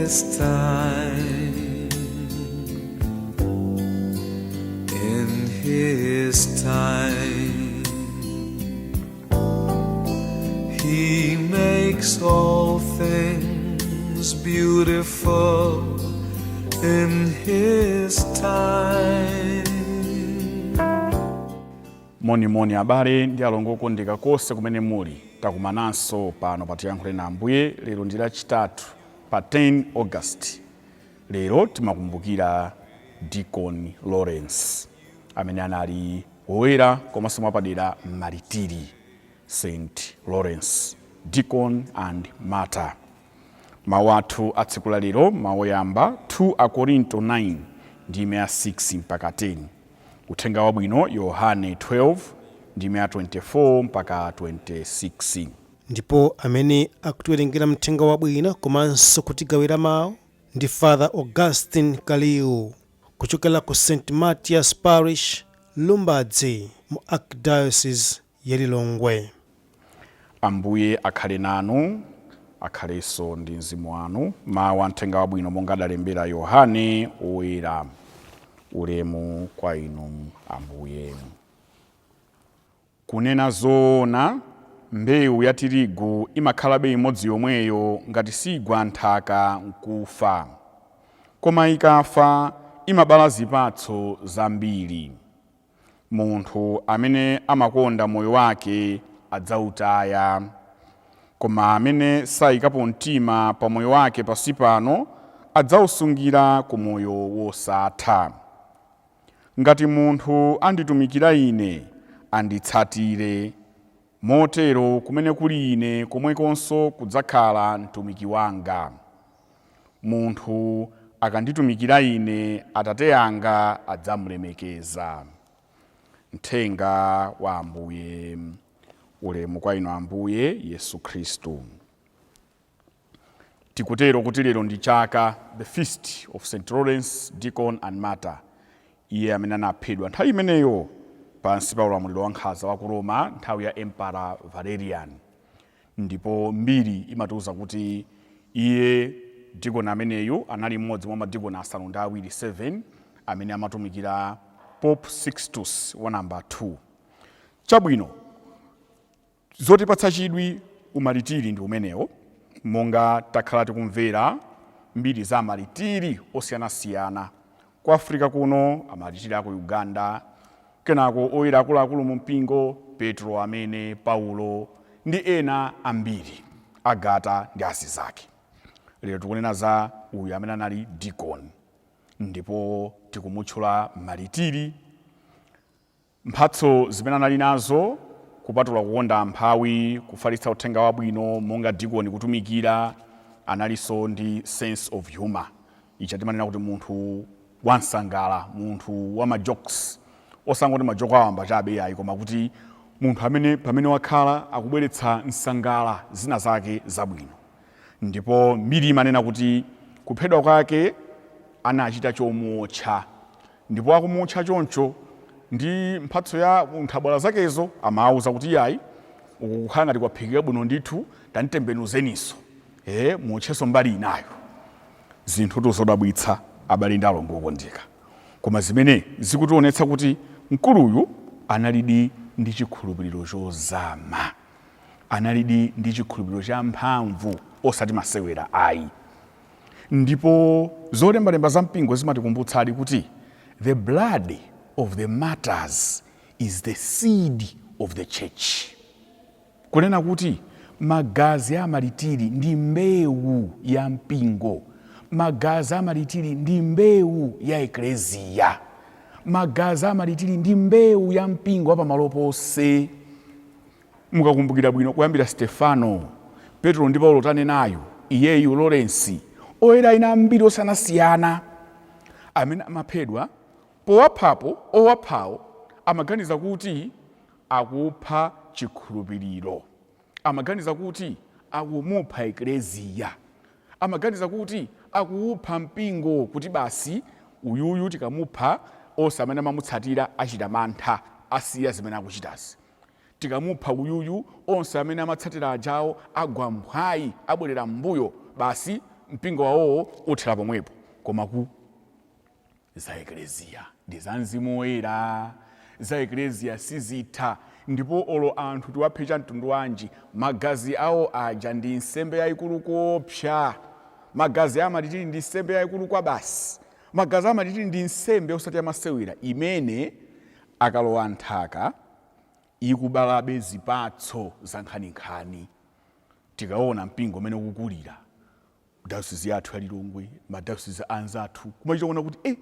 His time. In His time, He makes all things beautiful in His time. Monimoni, abale ndi alongo okondeka konse kumene muli. Takumananso pano pa Tiyankhule na Ambuye. Lero ndi Lachitatu pa 10 August. Lero timakumbukira Deacon Lawrence, amene anali woyera komanso mwapadera malitiri, St Lawrence, deacon and martyr. Mawu athu a tsiku la lero, mawu oyamba, 2 Akorinto 9 ndime ya 6 mpaka 10, Uthenga Wabwino Yohane 12 ndime ya 24 mpaka 26. Ndipo amene akutiwerengera Mthenga Wabwino komanso kutigawira mawu ndi Father Augustine Kaliu kuchokera ku St Mathias Parish, Lumbadzi, mu Archdiocese ya Lilongwe. Ambuye akhale nanu. Akhalenso ndi mzimu wanu. Mawu a Mthenga Wabwino monga adalembera Yohane Woyera. Ulemu kwa inu, Ambuye. Kunena zoona, mbewu ya tirigu imakhalabe imodzi yomweyo ngati sigwa nthaka nkufa, koma ikafa imabala zipatso zambiri. Munthu amene amakonda moyo wake adzautaya, koma amene sayikapo mtima pa moyo wake pansi pano adzawusungira ku moyo wosatha. Ngati munthu anditumikira ine, anditsatire. Motero kumene kuli ine, komwekonso kudzakhala mtumiki wanga. Munthu akanditumikira ine, Atate anga adzamulemekeza. Mthenga wa Ambuye. Ulemu kwa inu, Ambuye Yesu Khristu. Tikutero kuti lero ndi chaka, the feast of St Lawrence, deacon and martyr, iye amene anaphedwa nthawi imeneyo pansi pa ulamuliro wa nkhanza wa ku Roma, nthawi ya Emperor Valerian. Ndipo mbiri imatiuza kuti iye, deacon ameneyu, anali mmodzi mwa madikoni asanu ndi awiri, 7, amene amatumikira Pope Sixtus wa namba 2. Chabwino, zotipatsa chidwi, umalitiri ndi umenewo. Monga takhala tikumvera mbiri za amalitiri osiyanasiyana ku Africa kuno, amalitiri aku Uganda, kenako oyera akuluakulu mu mpingo, Petro amene, Paulo ndi ena ambiri, Agata ndi azizake. Lero tikunena za uyu amene anali deacon, ndipo tikumutchula malitiri. Mphatso zimene anali nazo, kupatula kukonda amphawi, kufalitsa Uthenga Wabwino monga dikoni, kutumikira, analinso ndi sense of humor icha timanena kuti munthu wansangala, munthu wa majokes, osangoti majoko awamba chabe ayi, koma kuti munthu amene pamene wakhala akubweretsa nsangala zina zake zabwino. Ndipo mbiri imanena kuti kuphedwa kwake anachita chomuotcha, ndipo akumutcha choncho ndi mphatso ya nthabwala zakezo, amawuza kuti, "Iyayi, uku kukhala ngati kwaphikika bwino ndithu, tanditembenuzeniso, muotchenso mbali inayo." Zinthu zodabwitsa, abale ndi alongo okondeka, koma zimene zikutionetsa kuti mkuluyu analidi ndi chikhulupiriro chozama, analidi ndi chikhulupiriro cha mphamvu, osati masewera ayi. Ndipo zolembalemba za mpingo zimatikumbutsadi kuti the blood of the martyrs is the seed of the church, kunena kuti magazi a malitiri ndi mbewu ya mpingo, magazi a malitiri ndi mbewu ya ekleziya, magazi a malitiri ndi mbewu ya mpingo wapamalo ponse. Mukakumbukira bwino, kuyambira Stefano, Petro ndi Paulo tanenayo, iyeyu Lawrence, oyera ina ambiri osiyanasiyana amene amaphedwa, powaphapo owaphawo amaganiza kuti akupha chikhulupiriro, amaganiza kuti akumupha ekleziya, amaganiza kuti akuupha mpingo, kuti basi, uyuyu tikamupha, onse amene amamutsatira achita mantha, asiya zimene akuchitazi. Tikamupha uyuyu, onse amene amatsatira ajawo agwa mphwayi, abwerera m'mbuyo, basi. Mpingo wawowo uthera pomwepo. Koma ku za Ekleziya ndi za Mzimu Woyera, za Ekleziya sizitha. Ndipo olo anthu tiwaphe cha mtundu wanji, magazi awo aja ndi nsembe yayikulu koopsa. Magazi amalitiri ndi nsembe yayikulu kwa basi. Magazi amalitiri ndi nsembe osati yamasewera, imene akalowa nthaka ikubalabe zipatso za nkhaninkhani. Tikaona mpingo umene ukukulira, dayosisi yathu ya Lilongwe, madayosisi anzathu, kumachita kuona kuti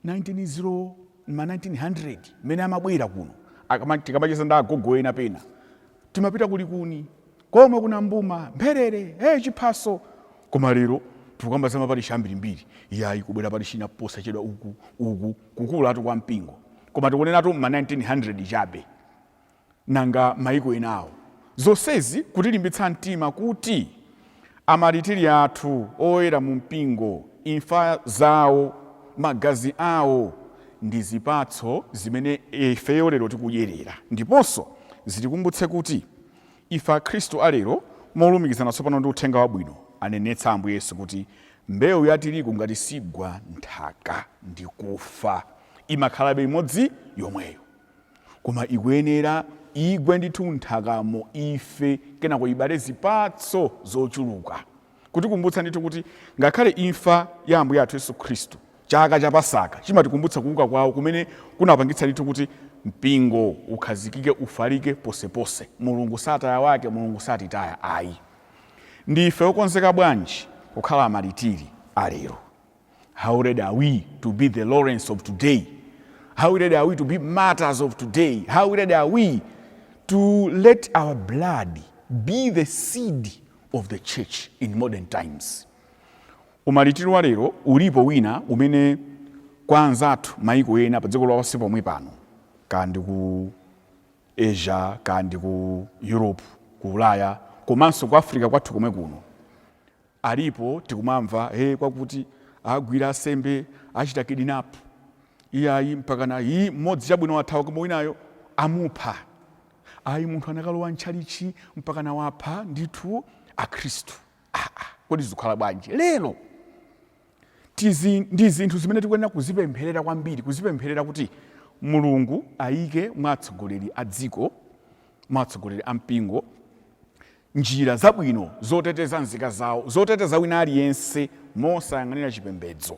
190 ma 1900 mmene amabwera kuno, tikamacheza ndi agogo ena pena, timapita kulikuni komwe kuna mbuma mpherere, chiphaso. Koma lero tikukamba za maparishi ambirimbiri, yayi kubwera parishi ina posachedwa uku uku, kukulatu kwa mpingo. Koma tikunenatu ma 1900 chabe, nanga maiko enawo? Zonsezi kutilimbitsa mtima kuti amalitiri athu oyera mu mpingo, imfa zawo, magazi awo ndi zipatso zimene ifeyo lero tikudyerera. Ndiponso zitikumbutse kuti ife Akhristu alero, molumikizana tsopano ndi uthenga wabwino, anenetsa Ambuye Yesu kuti mbewu ya tirigu ngati sigwa nthaka ndi kufa, imakhalabe imodzi yomweyo, koma ikuyenera igwe ndithu nthakamo, ife, kenako ibale zipatso zochuluka. Kutikumbutsa ndithu kuti ngakhale imfa ya Ambuye athu Yesu Khristu, chaka cha Pasaka chimatikumbutsa kuuka kwawo kumene kunapangitsa ndithu kuti mpingo ukhazikike, ufalike posepose. Mulungu sataya wake, Mulungu satitaya ayi. Ndife okonzeka bwanji kukhala amalitiri alero? How ready are we to be the Lawrence of today? How ready are we to be martyrs of today? How ready are we to let our blood be the seed of the church in modern times? Umalitiri wa lero ulipo wina umene kwa anzathu maiko ena pa dziko lapansi pomwe pano, kandi ku Asia, kandi ku Europe, ku Ulaya, komanso ku Africa kwathu komwe kuno, alipo tikumamva kwakuti agwira asembe, achita kidnap, iyayi mpakana iyi mmodzi chabwino wathawa koma winayo amupha, ayi munthu anakalowa mtchalichi mpakana wapha ndithu Akhristu. Kodi zikukhala bwanji lero? Ndi zinthu zimene tikuyenera kuzipempherera kwambiri, kuzipempherera kuti Mulungu ayike mwa atsogoleri a dziko, mwa atsogoleri a mpingo, njira zabwino zoteteza nzika zawo, zoteteza wina aliyense mosayang'anira chipembedzo.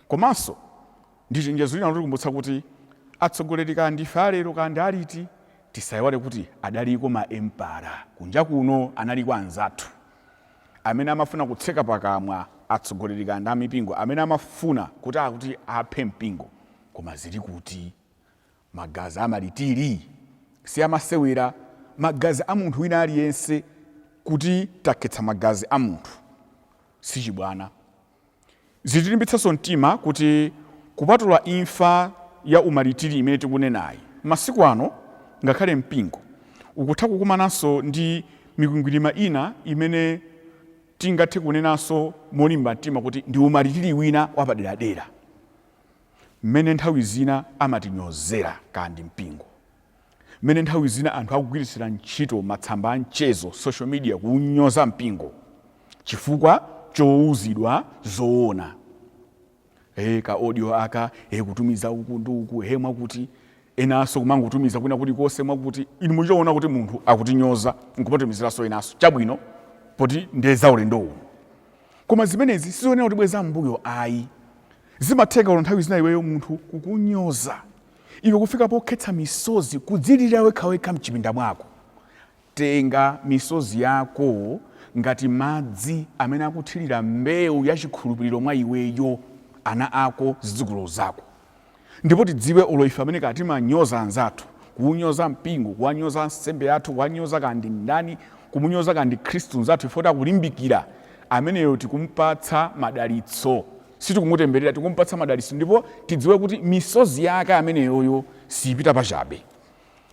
Komanso ndi chenjezo lina lotikumbutsa kuti atsogoleri, kandi ife alero kandi aliti, tisayiwale kuti adaliko ma emperor kunja kuno, analiko anzathu amene amafuna kutseka pakamwa atsogoleri kandi amipingo, amene amafuna kuti akuti aphe mpingo. Koma zili kuti magazi amalitiri si amasewera. Magazi a munthu wina aliyense, kuti takhetsa magazi a munthu sichibwana. Zitilimbitsanso mtima kuti kupatula imfa ya umalitiri imene tikunenayi, masiku ano ngakhale mpingo ukutha kukumananso ndi mikwingwirima ina imene tingathe kunenanso molimba mtima kuti ndi umalitiri wina wapaderadera, mmene nthawi zina amatinyozera kandi mpingo, mmene nthawi zina anthu akugwiritsira ntchito matsamba a mchezo, social media, kunyoza mpingo chifukwa chowuzidwa zoona. Ka audio aka, kutumiza uku ndi uku, mwakuti enanso kumangotumiza kwina kulikonse, mwakuti inu muchiona kuti munthu akutinyoza nkumatumiziranso enanso. Chabwino, poti ndeza ulendo uno, koma zimenezi sizionera kutibweza mbuyo ayi. Zimatheka ulo nthawi zina iweyo munthu kukunyoza iwe kufika pokhetsa misozi, kudzilira wekhawekha mchipinda mwako. Tenga misozi yako ngati madzi amene akuthirira mbewu ya chikhulupiriro mwa iweyo, ana ako, zidzukulu zako. Ndipo tidziwe, olo ife amene kati timanyoza anzathu, kuunyoza mpingo, kuwanyoza ansembe athu, kuwanyoza kandi ndani, kumunyoza kandi Khristu mzathu, ife akulimbikira ameneyo tikumpatsa madalitso, sitikumutemberera, tikumpatsa madalitso. Ndipo tidziwe kuti misozi yake ameneyoyo sipita pachabe,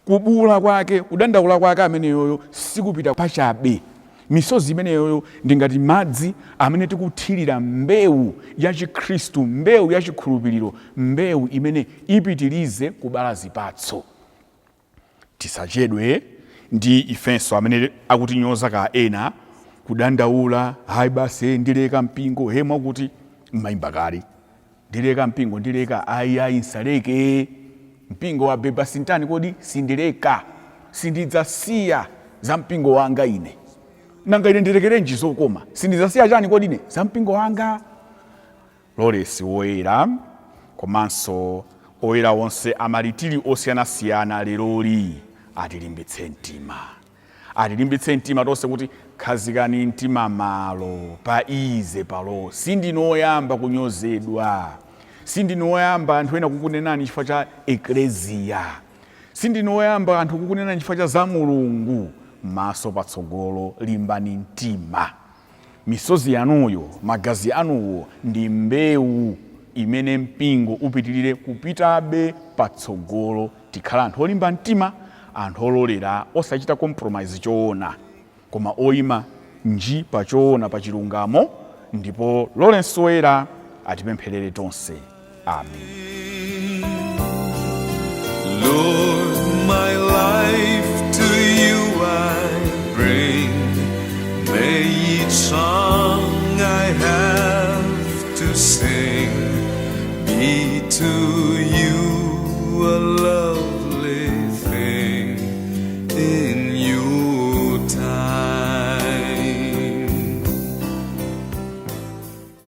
kubuula kwake, kudandaula kwake ameneyoyo sikupita pachabe. Misozi imeneyoyo ndi ngati madzi amene tikuthirira mbewu ya Chikhristu, mbewu ya chikhulupiriro, mbewu imene ipitirize kubala zipatso. Tisachedwe ndi ifenso amene akutinyoza ka ena Kudandaula, hayi basi ndileka mpingo, he mwakuti mmayimba kale, ndileka mpingo, ndileka, ayi ayi, nsaleke mpingo wa beba sintani, kodi sindileka, sindidzasiya za mpingo wanga ine. Nanga ine ndilekerenji zokoma? Sindidzasiya chani kodi ine za mpingo wanga? Lawrence Woyera komanso oyera onse amalitiri osiyanasiyana leroli atilimbitse mtima, atilimbitse mtima tonse kuti khazikani mtima malo pa ize palo. Sindinu oyamba kunyozedwa, sindinu oyamba anthu ena kukunenani chifukwa cha ekleziya, sindinu oyamba anthu kukunenani chifukwa cha za Mulungu. Maso patsogolo, limbani mtima. Misozi yanuyo, magazi anuwo ndi mbewu imene mpingo upitirire kupitabe patsogolo. Tikhala anthu olimba mtima, anthu ololera, osachita compromise choona, koma oyima nji pa choona, pa chilungamo. Ndipo Lawrence Woyera atipempherere tonse. Amen. Lord, my life to you I bring. May each song I have to sing be to